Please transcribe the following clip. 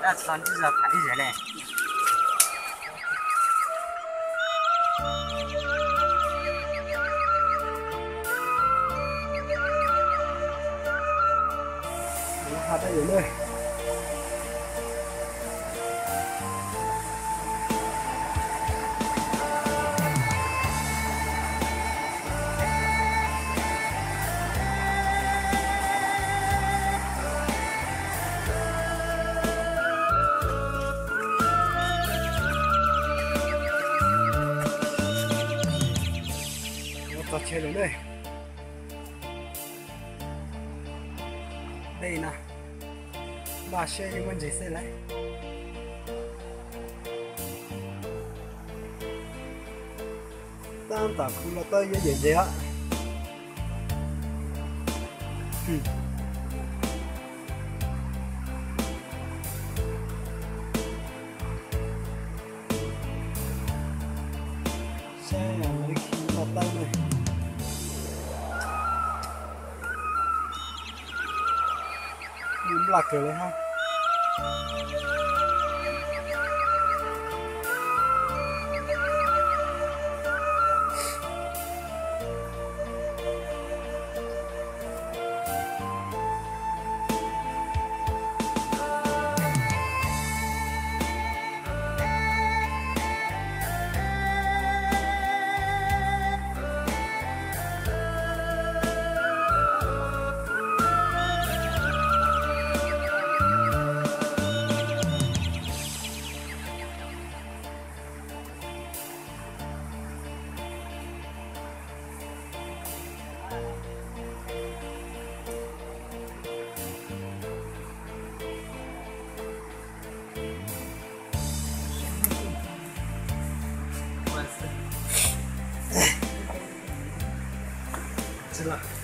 Txog ntej zog tham ib zag ne. Txog chaw lawm ne. Dej na, npaj siab yuav muab ntses xwb lauj. Tab tom khu los tau yuav yawm ntses os. Saib lawv khi los tau na. Nplaj kawg li hab. Tsis lam